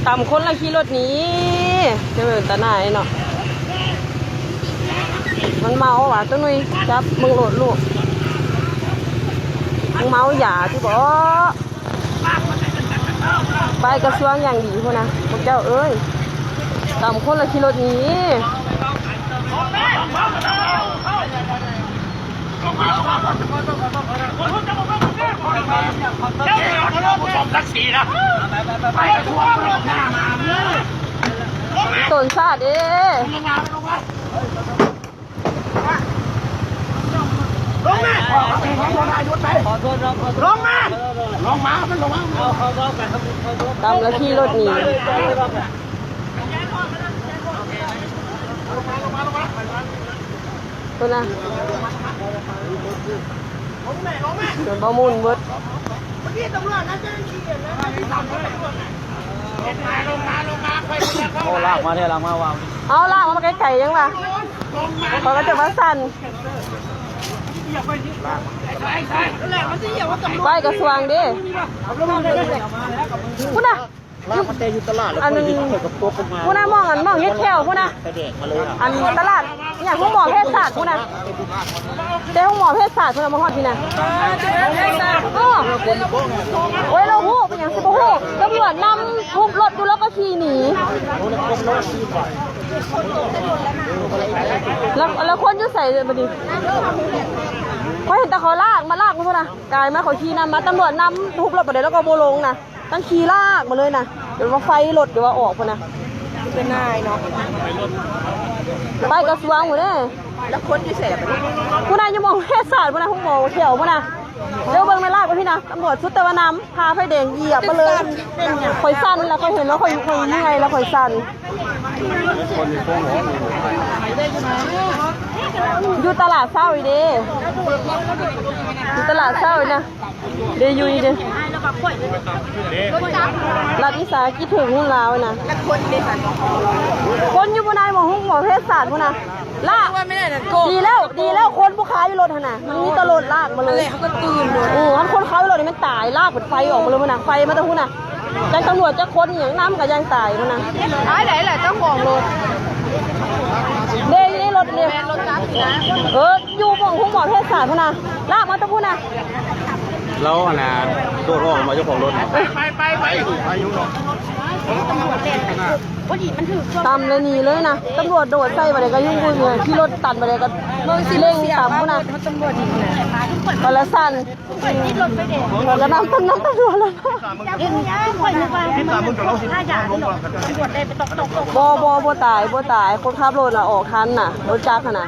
ຕຳຄົນລະຂີ່ລົດໜີ ຈະເປັນຕາໜ່າຍເນາະ. ມັນເມົາຫວາ ຕົວໜຸ່ຍ ຈັບເບິ່ງໂລດລູກ ເມົາຢາຕິບໍ? ປ້າຍກະຊວງຢ່າງດີພຸ້ນນະ ພວກເຈົ້າເອີຍ ຕຳຄົນລະຂີ່ລົດໜີ. ຕົນຊາດເດ້ ລົງມາ ລົງມາ ລົງມາ ມັນລົງມາ ຕຳລະຂີ່ລົດໜີ. ພຸ້ນນະ ຈົນບໍ່ໝຸ່ນເບິດ. ໂອ້ ລາກມາແທ້ ລາກມາວ່າ ເອົາ ລາກມາໄກໆ ຍັງວ່າ ຂ້ອຍກະຈະວ່າສັ່ນ ໄປກະຊວງເດ້ ພຸ້ນນະ. ລາກມາແຕ່ຢູ່ຕະຫຼາດ ແລ້ວ ອັນ ຂ້ອຍເຮັດ ຂ້ອຍກະປົກອອກມາ ພຸ້ນນະ ໝ່ອງ ອັນ ໝ່ອງເຮັດແຖວພຸ້ນນະ ແຕ່ແດກມາເລີຍ ອັນຕະຫຼາດຫຍັງ ໂຮງໝໍເພດສັດພຸ້ນນະ ແຕ່ໂຮງໝໍເພດສັດພຸ້ນນະ ມາຮອດພີ້ນະ. ໂອ້ຍ ລາວຮູ້ ເປັນຫຍັງຊິບໍ່ຮູ້ ຕຳຫຼວດນຳທຸບລົດຢູ່ ລາວກະຂີ່ໜີ ແລ້ວ ແລ້ວຄົນຢູ່ໃສບາດນີ້? ຂ້ອຍເຫັນແຕ່ເຂົາລາກ ມາລາກມາພຸ້ນນະ ກາຍມາ ເຂົາຂີ່ນຳມາ ຕຳຫຼວດນຳທຸບລົດບາດໃດ ແລ້ວກະບໍ່ລົງນະ. ຕັ້ງຂີ່ລາກມາເລີຍນະ ຈົນວ່າໄຟລົດ ຈົນວ່າອອກພຸ້ນນະ ເປັນນາຍເນາະ ໄປກະຊວງພຸ້ນເດ້. ແລ້ວຄົນຢູ່ໃສບາດນີ້? ພຸ້ນນະ ຢູ່ໝ່ອງເພດສັດພຸ້ນນະ ໂຮງໝໍແຖວພຸ້ນນະ. ເຈົ້າເບິ່ງແມ່ນລາກໄປພີ້ນະ ຕຳຫຼວດສຸດແຕ່ວ່ານຳ ພາໄຟແດງຢຽບມາເລີຍ. ຂ້ອຍສັ່ນລະ ຂ້ອຍເຫັນລະ ຂ້ອຍ ຂ້ອຍເມື່ອຍລະ ຂ້ອຍສັ່ນ. ຢູ່ຕະຫຼາດເຊົ້າອີກເດ້ ຢູ່ຕະຫຼາດເຊົ້າອີກນະ. ເດ ຢູ່ນີ້ເດ ລັດວິສາຫະກິດຖືກຮຸ້ນລາວນະ. ຄົນຢູ່ບໍ່ໄດ້ ໝໍ ໂຮງໝໍເພດສັດພຸ້ນນະ ລາກ. ດີແລ້ວ ດີແລ້ວ ຄົນບໍ່ຄາຢູ່ລົດຫັ້ນນະ ມັນມີແຕ່ລົດລາກມາເລີຍ. ໂອ້ ຄັນຄົນຄາຢູ່ລົດນີ້ມັນຕາຍ ລາກເປັນໄຟອອກມາເລີຍພຸ້ນນະ ໄຟມາແຕ່ພຸ້ນນະ. ຈັກຕຳຫຼວດຈັກຄົນອີ່ຫຍັງນຳກະຍັງຕາຍພຸ້ນນະ. ຕາຍໃດລະເຈົ້າຂອງລົດ ເດ ຢູ່ໃນລົດເດ ແມ່ນລົດຈັກນີ້ນະ. ເອີ ຢູ່ໝ່ອງໂຮງໝໍເພດສັດພຸ້ນນະ ລາກມາແຕ່ພຸ້ນນະ. ລາວຫັ້ນນະ ໂດດອອກມາເຈົ້າຂອງລົດ. ໄປ ໄປ ໄປ ໄປຢູ່ເນາະ. ຕຳແລ້ວໜີເລີຍນະ ຕຳຫຼວດໂດດໃສ່ບາດໃດກະຫຍຸ້ງວຸ້ນເລີຍ ຂີ່ລົດຕັນບາດໃດກະເລັ່ງຕຳພຸ້ນນະ. ຕຳຫຼວດນີ້ນະ ປະລະສັນ ກະນຳ ນຳຕຳຫຼວດເລີຍ. ບໍ່ ບໍ່ ບໍ່ຕາຍ ບໍ່ຕາຍ ຄົນຂັບລົດລະອອກທັນນະ ລົດຈັກຫັ້ນນະ.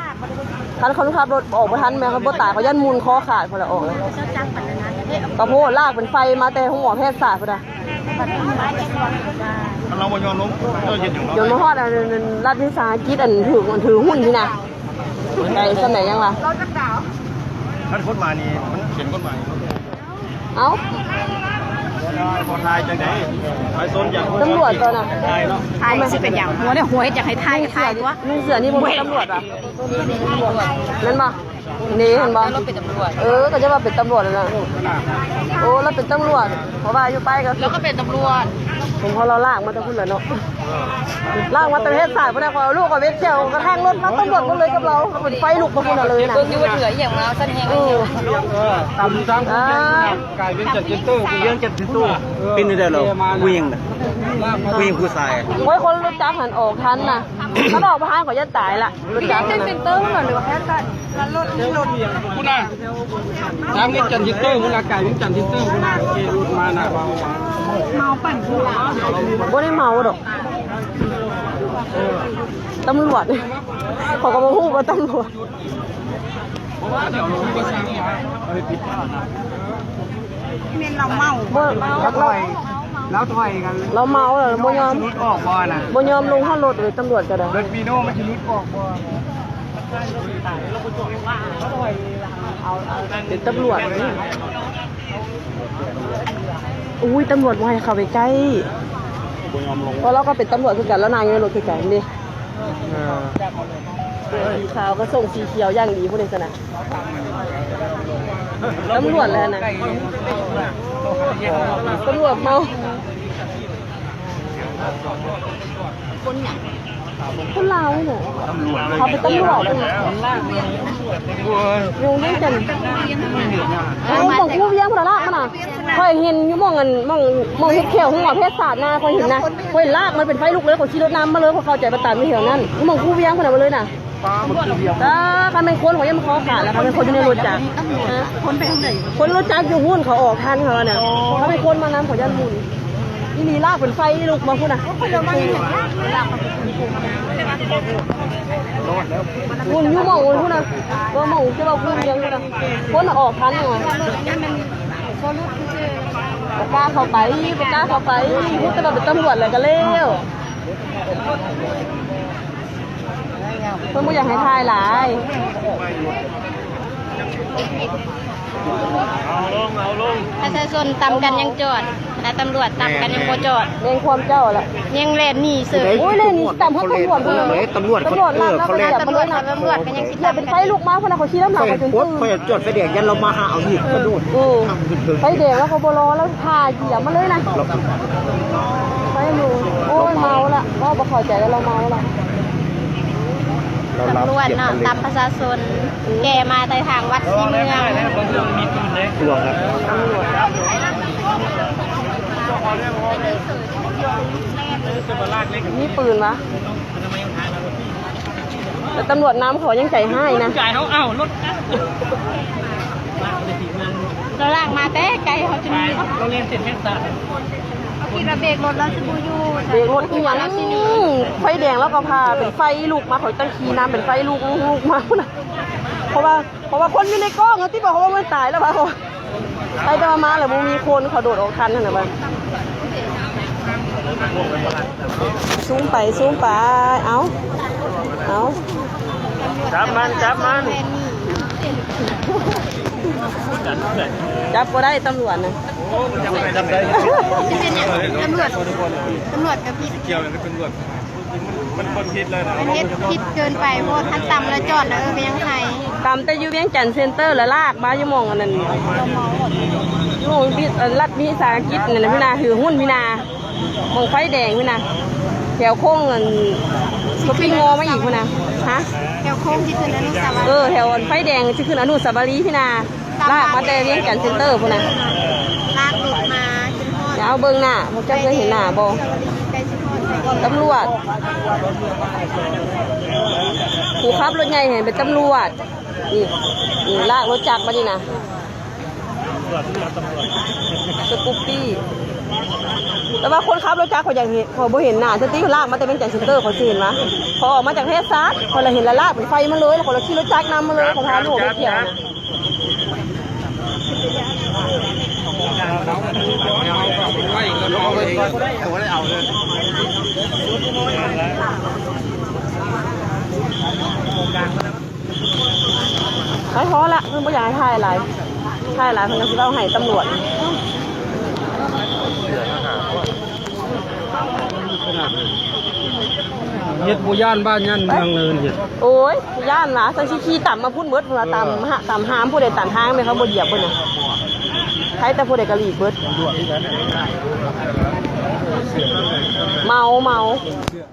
ຄັນຄົນຂັບລົດອອກບໍ່ທັນ ແມ່ນບໍ່ຕາຍ ເຂົາຢ້ານໝຸ່ນຄໍຂາດພຸ້ນລະອອກ. ກະໂພດ ລາກເປັນໄຟມາແຕ່ໂຮງໝໍແພດສາດພຸ້ນນະ. ຄັນລາວບໍ່ຍອມລົງ ເຈົ້າເຮັດຫຍັງເນາະ? ຈົນມາຮອດອັນ ອັນ ອັນລັດວິສາຫະກິດ ອັນຖືກ ອັນຖືຫຸ້ນນີ້ນະ ໄກສ່ຳໃດຍັງວ່າ. ຄັນກົດໝາຍນີ້ ມັນຂຽນກົດໝາຍ. ເອົ້າ ບໍ່ຖ່າຍຈັ່ງໃດ? ປະຊາຊົນຢາກຮູ້ ຕຳຫຼວດຕົວນະ ຖ່າຍເນາະ. ຖ່າຍຊິເປັນຫຍັງ? ຫົວເດ້ ຫົວເຮັດຫຍັງໃຫ້ຖ່າຍ ຖ່າຍຕົວະ. ນຸ່ງເສື້ອນີ້ບໍ່ແມ່ນຕຳຫຼວດຫວາ? ແມ່ນບໍ່? ນີ້ເຫັນບໍ່? ເອີ ກະຈະວ່າເປັນຕຳຫຼວດຫັ້ນນະ. ໂອ້ ລາວເປັນຕຳຫຼວດ ເພາະວ່າຢູ່ໄປກະ ລາວກະເປັນຕຳຫຼວດ. ເພາະລາວລາກມາແຕ່ພຸ້ນລະເນາະ ລາກມາແຕ່ເພດສາດພຸ້ນນະ. ຂ້ອຍເອົາລູກຂ້ອຍເວັດແຂ້ວກະທາງລົດມາ ຕຳຫຼວດໝົດເລີຍກັບລາວ ເປັນໄຟລຸກມາພຸ້ນນະເລີຍນະ. ເບິ່ງຢູ່ວ່າເຫຼືອອີ່ຫຍັງມາຊັ້ນແຮງ. ເອີ ຕຳທາງ ກາຍວຽງຈັນເຊັນເຕີ ວຽງຈັນເຊັນເຕີ. ເປັນຈັ່ງໃດລາວ? ຜູ້ຍິງນະ ຜູ້ຍິງຜູ້ຊາຍ? ໂອ້ຍ ຄົນລົດຈັກຫັ້ນອອກທັນນະ ຄັນອອກບໍ່ທັນຂ້ອຍຢ້ານຕາຍລະ. ວຽງຈັນເຊັນເຕີພຸ້ນນະ ຫຼືວ່າແພດສາດ? ລົດ ລົດ ພຸ້ນນະ ທາງວຽງຈັນເຊັນເຕີພຸ້ນນະ ກາຍວຽງຈັນເຊັນເຕີພຸ້ນນະ. ຂີ່ລົດມານະ ເມົາປັ່ນຄືລາວ ບໍ່ໄດ້ເມົາດອກ ຕຳຫຼວດ. ເຂົາກະບໍ່ຮູ້ວ່າຕຳຫຼວດ. ແມ່ນລາວເມົາ ບໍ່ ລາວຖອຍ ລາວຖອຍກັນ ລາວເມົາລະ ບໍ່ຍອມ ມັນຊິຫຼຸດອອກບໍ່ນະ? ບໍ່ຍອມລົງຮອດລົດເລີຍ ຕຳຫຼວດກະໄດ້. ລົດຟີໂນມັນຊິຫຼຸດອອກບໍ່? ເປັນຕຳຫຼວດນີ້. ໂອ້ຍ ຕຳຫຼວດບໍ່ໃຫ້ເຂົ້າໄປໃກ້ ບໍ່ຍອມລົງ. ເພາະລາວກະເປັນຕຳຫຼວດຄືກັນ ລາວນັ່ງຢູ່ໃນລົດຄືກັນເດ້. ເອີ ສີຂາວກະສົ່ງສີຂຽວຢ່າງດີພຸ້ນເດຊັ້ນນະ. ຕຳຫຼວດແລ້ວຫັ້ນນະ ຕຳຫຼວດເມົາ. ຄົນຫຍັງ? ຄົນລາວນີ້ແຫຼະ. ເຂົາເປັນຕຳຫຼວດນີ້ ຢູ່ວຽງຈັນ. ເອີ ໝ່ອງຄູວຽງພຸ້ນລະ ລາກມັນນະ. ຂ້ອຍເຫັນຢູ່ໝ່ອງອັນ ໝ່ອງ ໝ່ອງເຮັດແຂ້ວໂຮງໝໍແພດສາດນະ ຂ້ອຍເຫັນນະ. ຂ້ອຍລາກມັນເປັນໄຟລຸກເລີຍ ຂ້ອຍຂີ່ລົດນຳມາເລີຍ ຂ້ອຍເຂົ້າໃຈວ່າຕັນຢູ່ແຖວນັ້ນ. ໝ່ອງຄູວຽງພຸ້ນນະ ມາເລີຍນະ. ຖ້າຄັນແມ່ນຄົນ ຂ້ອຍຢ້ານມັນຄໍຂາດແລ້ວ ຄັນແມ່ນຄົນຢູ່ໃນລົດຈັກ. ຮະ? ຄົນໄປທາງໃດ? ຄົນລົດຈັກຢູ່ພຸ້ນ ເຂົາອອກທັນເຂົາວ່ານະ. ໂອ້ ຄັນແມ່ນຄົນມານຳ ຂ້ອຍຢ້ານໝຸ່ນ. ອີ່ຫຼີ ລາກເປັນໄຟລຸກມາພຸ້ນນະ. ໂອ້ ຂ້ອຍເອົາມາເຮັດຫຍັງ? ໝຸ່ນຢູ່ໝ່ອງພຸ້ນນະ. ເບິ່ງໝ່ອງທີ່ວ່າຄູວຽງພຸ້ນນະ. ຄົນອອກທັນຫຍັງວະ? ບໍ່ກ້າເຂົ້າໄປ ບໍ່ກ້າເຂົ້າໄປ. ຮູ້ແຕ່ວ່າເປັນຕຳຫຼວດແລ້ວກໍແລ້ວ. ເພິ່ນບໍ່ຢາກໃຫ້ຖ່າຍຫຼາຍ. ເອົາລົງ ເອົາລົງ. ປະຊາຊົນຕຳກັນຍັງຈອດ ແຕ່ຕຳຫຼວດຕຳກັນຍັງບໍ່ຈອດ. ແມ່ນຄວາມເຈົ້າລະ. ຍັງແລ່ນໜີເສີຍ. ໂອ້ຍ ແລ່ນໜີຕຳຮອດຕຳຫຼວດພຸ້ນ. ຕຳຫຼວດ ຕຳຫຼວດລາກມາກໍຢຽບມາເລີຍນະ. ຕຳຫຼວດກໍຍັງຊິຕຳກັນ. ຢາກເປັນໄຟລຸກມາພຸ້ນນະ ເຂົາຂີ່ນຳຫຼາຍກວ່າຈົນຕື່ນ. ເຂົາຈອດໄຟແດງ ຢ້ານລາວມາຫາເອົາອີກ. ເອີ ໂອ້ ໄຟແດງລາວກໍບໍ່ລໍ ລາວຖ້າຢຽບມາເລີຍນະ. ໄຟລຸກ. ໂອ້ຍ ເມົາລະ ເວົ້າບໍ່ເຂົ້າໃຈລະ ລາວເມົາລະ. ຕຳຫຼວດເນາະ ຕຳປະຊາຊົນ ແກ່ມາແຕ່ທາງວັດຊີເມືອງ. ມີປືນວະ? ແລ້ວຕຳຫຼວດນຳເຂົາຍັງໃຈຮ້າຍນະ. ຈ່າຍເຮົາ ອ້າວ ລົດ ລາວລາກມາແຕ່ໄກ ເຮົາຈະມີ ເຮົາແລ່ນເສັ້ນແຫ່ງຊາດ. ເຮົາຄິດວ່າເບຣກລົດລາວຊິບໍ່ຢູ່ ເບຣກລົດອີ່ຫຍັງ ລາວຊິໜີ. ໄຟແດງລາວກໍພາເປັນໄຟລຸກມາ ຂ້ອຍຕັ້ງຂີ່ນຳເປັນໄຟລຸກ ລຸກ ລຸກມາພຸ້ນນະ. ເພາະວ່າ ເພາະວ່າຄົນຢູ່ໃນກ້ອງ ເຮົາຕິບອກເຂົາວ່າມັນຕາຍແລ້ວວ່າ ໄປແຕ່ວ່າມາແລ້ວບໍ່ມີຄົນ ເຂົາໂດດອອກທັນຫັ້ນນະ. ຊູມໄປ ຊູມໄປ. ເອົາ ເອົາ ຈັບມັນ ຈັບມັນ. ຈັບບໍ່ໄດ້ຕຳຫຼວດນະ. ໂອ້ ຈັບໄດ້ ຈັບໄດ້. ຊິເປັນຫຍັງ? ຕຳຫຼວດ ຕຳຫຼວດກໍຜິດ. ກ່ຽວຫຍັງກັບຕຳຫຼວດ? ມັນຄົນຜິດແລ້ວນະ. ມັນເຮັດຜິດເກີນໄປໂພດ. ຄັນຕຳແລ້ວຈອດນະ ເອີ ກໍຍັງໄຄ. ຕຳແຕ່ຢູ່ວຽງຈັນເຊັນເຕີ ແລ້ວລາກມາຢູ່ໝ່ອງອັນນັ້ນ ຢູ່ໝ່ອງ ເອີ ລັດວິສາຫະກິດນັ້ນນະ ພີ່ນາ ຖືຫຸ້ນ ພີ່ນາ. ໝ່ອງໄຟແດງພຸ້ນນະ ແຖວໂຄ້ງອັນ ຊັອບປິງມໍລມາອີກພຸ້ນນະ. ຮະ? ແຖວໂຄ້ງທີ່ຂຶ້ນອະນຸສາວະ ເອີ ແຖວອັນໄຟແດງທີ່ຂຶ້ນອະນຸສາວະລີພຸ້ນນະ. ລາກມາແຕ່ວຽງຈັນເຊັນເຕີພຸ້ນນະ. ລາກລົດມາຈົນຮອດ. ເອົາເບິ່ງໜ້າ ພວກເຈົ້າເຄີຍເຫັນໜ້າບໍ່? ຕຳຫຼວດ ຜູ້ຂັບລົດໃຫຍ່ຫັ້ນເປັນຕຳຫຼວດ. ນີ້ ນີ້ລາກລົດຈັກມານີ້ນະ. ສະກຸບປີ້ ແຕ່ວ່າຄົນຂັບລົດຈັກ ຂ້ອຍຢາກເຫັນ ຂ້ອຍບໍ່ເຫັນໜ້າ ສະຕິລາກມາແຕ່ວຽງຈັນເຊັນເຕີ ຂ້ອຍຊິເຫັນວະ. ຂ້ອຍອອກມາຈາກແພດສາດ ຂ້ອຍລະເຫັນລະລາກເປັນໄຟມາເລີຍ ແລ້ວຂ້ອຍລະຂີ່ລົດຈັກນຳມາເລີຍ ຂ້ອຍພາລູກໄປທ່ຽວນະ. ໄປພໍລະ ເພິ່ນບໍ່ຢາກໃຫ້ຖ່າຍຫຼາຍ ຖ່າຍຫຼາຍເພິ່ນກໍຊິເວົ້າໃຫ້ຕຳຫຼວດ. ເຮັດບໍ່ຢ້ານບ້ານຢ້ານເມືອງເລີຍເຮັດ. ໂອ້ຍ ຢ້ານຫວາ ຈັ່ງຊິຂີ່ຕຳມາພຸ້ນເບິດ ເພິ່ນວ່າຕຳຫາ ຕຳຫາມຜູ້ໃດຕັນທາງແມ່ນເຂົາບໍ່ຢຽບເພິ່ນນະ. ໃຜແຕ່ຜູ້ໃດກໍຫຼີກເບິດ. ເມົາ ເມົາ.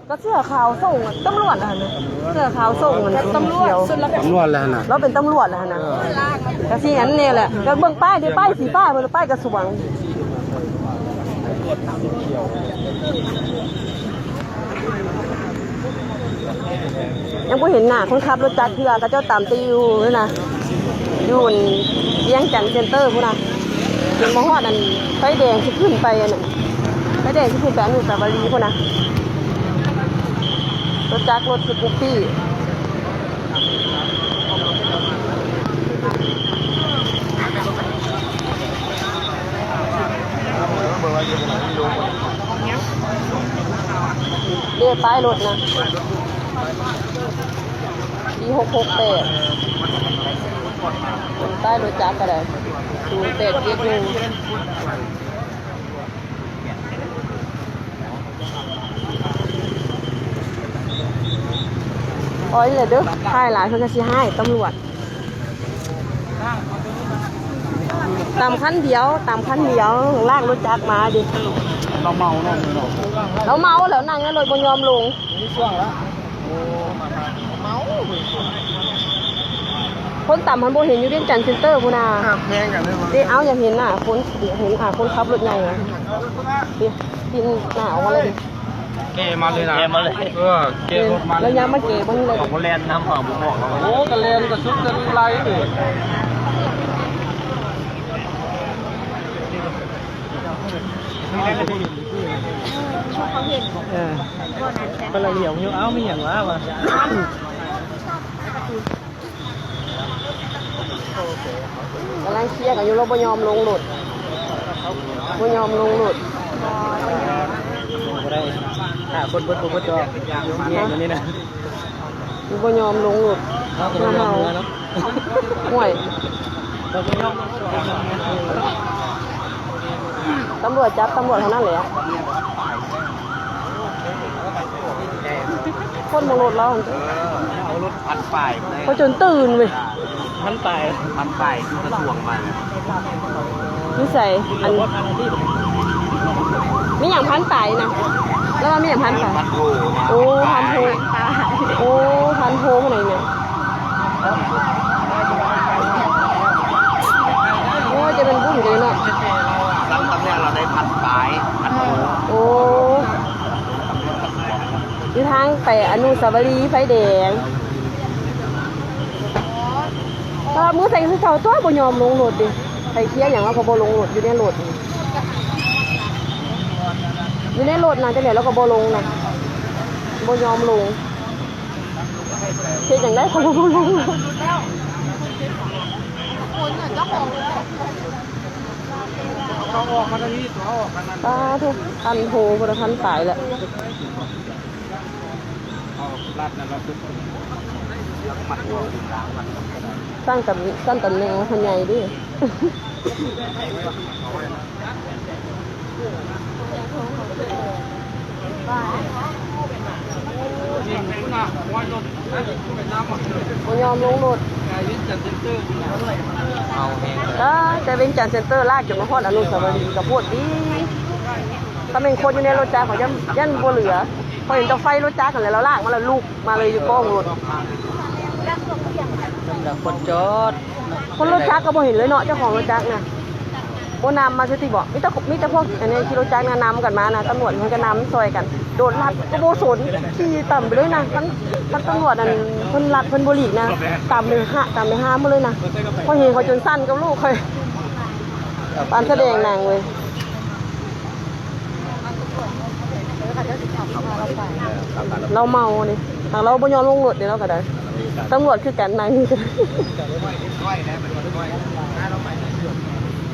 ກໍເສື້ອຂາວສົ່ງຕຳຫຼວດຫັ້ນນະ ເສື້ອຂາວສົ່ງອັນ ຕຳຫຼວດ ຕຳຫຼວດແລ້ວຫັ້ນນະ ລາວເປັນຕຳຫຼວດແລ້ວຫັ້ນນະ. ເອີ ກໍຊິອັນນີ້ແຫຼະ ກໍເບິ່ງປ້າຍເດ້ ປ້າຍສີຟ້າເບິ່ງ ປ້າຍກະຊວງ. ຍັງບໍ່ເຫັນໜ້າຄົນຂັບລົດຈັກເທື່ອ ເຂົາເຈົ້າຕາມຕິວຫັ້ນນະ ຢູ່ອັນວຽງຈັນເຊັນເຕີພຸ້ນນະ. ຈົນມາຮອດອັນໄຟແດງຊິຂຶ້ນໄປອັນ ໄຟແດງຊິຂຶ້ນໄປອະນຸສາວະລີພຸ້ນນະ. ລົດຈັກ ລົດສະກຸບປີ້ ເດ້ ປ້າຍລົດນະ ສີ່ຫົກຫົກແປດ ປ້າຍລົດຈັກກໍໄດ້ ສູນແປດເຈັດໜຶ່ງ. ໂອ້ຍ ແຫຼະເດີ ຖ່າຍຫຼາຍເພິ່ນກໍຊິຮ້າຍຕຳຫຼວດ. ຕຳຄັນດຽວ ຕຳຄັນດຽວ ລາກລົດຈັກມາເດ້. ລາວເມົາເນາະ ລາວເມົາແລ້ວ ນັ່ງໃນລົດບໍ່ຍອມລົງ. ຄົນຕຳຫັ້ນບໍ່ເຫັນຢູ່ວຽງຈັນເຊັນເຕີພຸ້ນນະ. ເດ້ ເອົາ ຢາກເຫັນໜ້າຄົນ ຢາກເຫັນໜ້າຄົນຂັບລົດໃຫຍ່ນະ. ເດ້ ປິ່ນໜ້າອອກມາເລີຍ. ເກມາເລີຍນະ ເກມາເລີຍ ເອີ ເກລົດມາເລີຍ. ແລ້ວຍັງມາເກບໍ່ເຫັນເລີຍ ເຂົາບໍ່ແລ່ນນຳ ເຮົາບໍ່ບອກເຂົາ. ໂອ້ ກະແລ່ນກະສຸດກະໄລ່ເລີຍ. ເອີ ເພິ່ນລະຫຼຽວຢູ່ ເອົ້າ ມີຫຍັງວະ ວ່າ. ກຳລັງເຄຍກັນຢູ່ ລາວບໍ່ຍອມລົງລົດ ບໍ່ຍອມລົງລົດ. ບໍ່ໄດ້ ຖ້າຄົນເບິດບໍ່ເບິດດອກ ຢູ່ແຍກອັນນີ້ນະ ບໍ່ຍອມລົງລົດ. ເຮົາກໍບໍ່ຍອມເມືອເນາະ. ຫ້ວຍ ຕຳຫຼວດຈັບຕຳຫຼວດເທົ່ານັ້ນແຫຼະ. ຄົນບໍ່ລົດລາວ ເອີ ເອົາລົດພັນປາຍ ເຂົາຈົນຕື່ນເວີຍ. ພັນປາຍ ພັນປາຍ ຢູ່ກະຊວງມາ. ຢູ່ໃສ? ອັນ ມີຫຍັງພັນປາຍນະ? ລາວວ່າມີຫຍັງພັນປາຍ? ພັນໂທ. ໂອ້ ພັນໂທ. ໂອ້ ພັນໂທພຸ້ນນະ. ໂອ້ຍ ຈະເປັນບຸນກັນເນາະ. ສັງຕຳແໜ່ງລາວໄດ້ພັນປາຍ ພັນໂທ. ໂອ້ ຢູ່ທາງໄປອະນຸສາວະລີໄຟແດງ. ເອີ ມືໃສ່ຄືເກົ່າຕົວະ ບໍ່ຍອມລົງລົດເດ. ໃຜເຄຍຫຍັງລາວກໍບໍ່ລົງລົດ ຢູ່ໃນລົດ ຢູ່ໃນລົດນະ. ຈັ່ງໃດລາວກໍບໍ່ລົງນະ ບໍ່ຍອມລົງ. ເຮັດຈັ່ງໃດເຂົາບໍ່ລົງ. ເຂົາອອກມາທາງນີ້ຕົວະ ເຂົາອອກທາງນັ້ນ. ປາໂທ ພັນໂທ ພຸ້ນນະ ພັນປາຍແລ້ວ. ເອົາລັດນັ້ນລະ ລະມັດຕົວ ສ້າງຕຳ ສ້າງຕຳແໜ່ງໃຫ້ໃຫຍ່ເດ້. ບໍ່ຍອມລົງລົດ. ເອົາແຮງ ແຕ່ວຽງຈັນເຊັນເຕີລາກຈົນມາຮອດອະນຸສາວະລີ ກະໂພດຕິ. ຖ້າແມ່ນຄົນຢູ່ໃນລົດຈັກ ຂ້ອຍຢ້ານ ຢ້ານບໍ່ເຫຼືອ. ຂ້ອຍເຫັນແຕ່ໄຟລົດຈັກຫັ້ນແຫຼະ ລາວລາກມາແລ້ວລຸກມາເລີຍຢູ່ກ້ອງລົດ. ຄົນຈອດ ຄົນລົດຈັກກໍບໍ່ເຫັນເລີຍເນາະ ເຈົ້າຂອງລົດຈັກນະ. ບໍ່ນຳມາຊື່ຕິບໍ? ມີແຕ່ ມີແຕ່ພວກອັນນີ້ຂີ່ລົດຈັກນະນຳກັນມານະ ຕຳຫຼວດເພິ່ນກໍນຳຊ່ອຍກັນ ໂດດລັດກໍບໍ່ສົນ ຂີ່ຕຳໄປເລີຍນະ. ທັງ ທັງຕຳຫຼວດນັ້ນເພິ່ນລັດເພິ່ນບໍ່ຫຼີກນະ ຕຳໄປຫາ ຕຳໄປຫາໝົດເລີຍນະ. ຂ້ອຍເຫັນເຂົາຈົນສັ່ນກັບລູກຂ້ອຍ ປານສະແດງໜັງເວີຍ. ລາວເມົານີ້ ຫາກລາວບໍ່ຍອມລົງລົດເດ້ ລາວກໍໄດ້. ຕຳຫຼວດຄືກັນ ນັ່ງ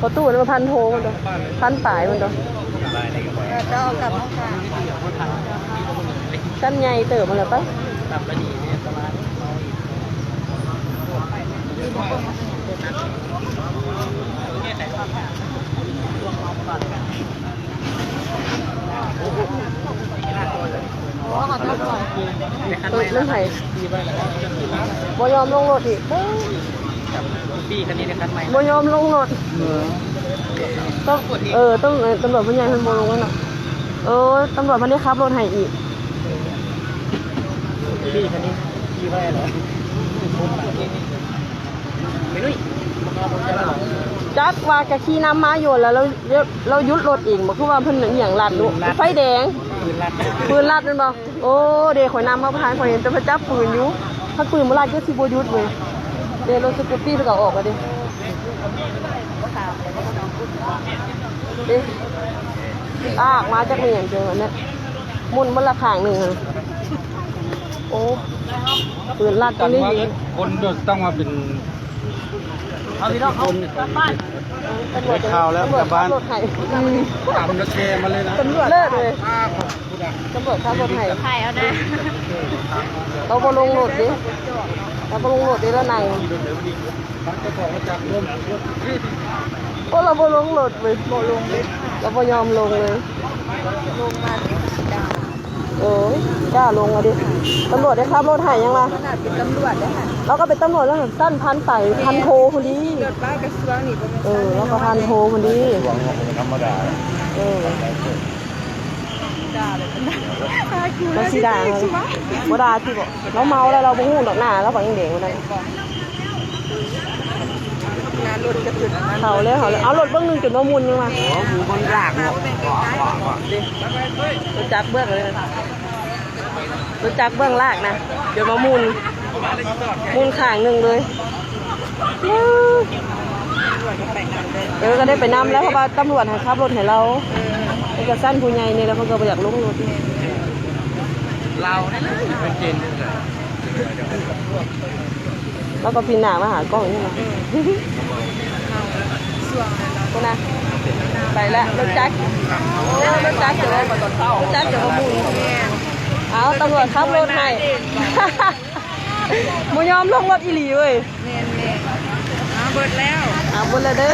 ພໍຕູ້ນັ້ນ ພັນໂທພຸ້ນຕົວະ ພັນປາຍພຸ້ນຕົວະ. ຊັ້ນໃຫຍ່ເຕີບພຸ້ນແຫຼະໄປ. ໂອ້ຍ ມັນໃຜ ບໍ່ຍອມລົງລົດອີກ. ບໍ່ຍອມລົງລົດ. ຕ້ອງ ເອີ ຕ້ອງ ເອີ ຕຳຫຼວດຜູ້ໃຫຍ່ເພິ່ນບໍ່ລົງເນາະ. ເອີ ຕຳຫຼວດເພິ່ນໄດ້ຂັບລົດໃຫ້ອີກ. ຈັກວ່າກະຂີ່ນຳມາຢູ່ ແລ້ວລາວ ລາວຢຸດລົດເອງບໍ ຄືວ່າເພິ່ນອີຫຍັງລັດລູກ ໄຟແດງ ປືນລັດແມ່ນບໍ່? ໂອ້ ເດ້ ຂ້ອຍນຳມາບໍ່ທັນ ຂ້ອຍເຫັນແຕ່ເພິ່ນຈັບປືນຢູ່ ຄັນປືນບໍ່ລັດກໍຊິບໍ່ຢຸດເວີຍ. ເດ້ ລົດສະກູດຕີ້ເພິ່ນກໍອອກແລ້ວເດ້. ເດ້ ອາກມາຈັກແມ່ນຫຍັງເດີ ອັນນັ້ນໝຸ່ນໝົດລະຂ້າງໜຶ່ງຫັ້ນ. ໂອ້ ປືນລັດ ການວ່າເອີ້ນຄົນເດີ ຕ້ອງວ່າເປັນ ເອົາພີ່ນ້ອງ ເອົາກັບບ້ານ. ໄດ້ຂ່າວແລ້ວ ຕຳຫຼວດ ກະບ້ານ ຂັບລົດໃຫ້ ອືມ ຕຳແລ້ວແຊມາເລີຍນະ ຕຳຫຼວດ ເລີດເລີຍ ຕຳຫຼວດຂັບລົດໃຫ້ ຖ່າຍເອົານະ. ລາວບໍ່ລົງລົດເດ້ ລາວບໍ່ລົງລົດເດ້ ລາວນັ່ງ ໂອ້ ລາວບໍ່ລົງລົດເວີຍ ບໍ່ລົງເລີຍ ລາວບໍ່ຍອມລົງເລີຍ ລົງມາ ໂອ້ຍ ກ້າລົງອະເດ. ຕຳຫຼວດໄດ້ຂັບລົດໃຫ້ຍັງວະ ຂະໜາດເປັນຕຳຫຼວດເດ້ຫັ້ນ ລາວກໍເປັນຕຳຫຼວດແລ້ວຫັ້ນ ຊັ້ນພັນປາຍ ພັນໂທພຸ້ນດີ. ເອີ ລາວກໍພັນໂທພຸ້ນດີ ທຳມະດາ. ເອີ ລາວຊິດ່າເຮົາ ບໍ່ດ່າຕິບໍ? ລາວເມົາແລ້ວ ລາວບໍ່ຮູ້ດອກໜ້າລາວ ປາກແດງໆ ບໍ່ໄດ້. ເຂົ້າເລີຍ ເຂົ້າເລີຍ ເອົາລົດເບິ່ງໜຶ່ງຈົນວ່າໝຸ່ນຍັງວ່າ ໂອ້ ໝູ່ມັນລາກເນາະ ລົດຈັກເບິ່ງເລີຍ ລົດຈັກເບິ່ງລາກນະ ຈົນວ່າໝຸ່ນ ໝຸ່ນຂ້າງໜຶ່ງເລີຍ. ເອີ ກໍໄດ້ໄປນຳແລ້ວ ເພາະວ່າຕຳຫຼວດໃຫ້ຂັບລົດໃຫ້ລາວ ເອີ ເປັນກະຊັ້ນຜູ້ໃຫຍ່ນີ້ແລ້ວ ເພິ່ນກໍບໍ່ຢາກລົງລົດ ລາວນີ້ເປັນເຈນ ລາວກໍປິ່ນໜ້າມາຫາກ້ອງນີ້ນະ ພຸ້ນນະ ໄປແລ້ວ ລົດຈັກ ລົດຈັກຈະບໍ່ ລົດຈັກຈະບໍ່ໝຸ່ນ ເອົາ ຕຳຫຼວດຂັບລົດໃຫ້. ບໍ່ຍອມລົງລົດອີ່ຫຼີເວີຍ ແມ່ນໆ ເອົາເບິດແລ້ວ ເອົາເບິດແລ້ວເດີ.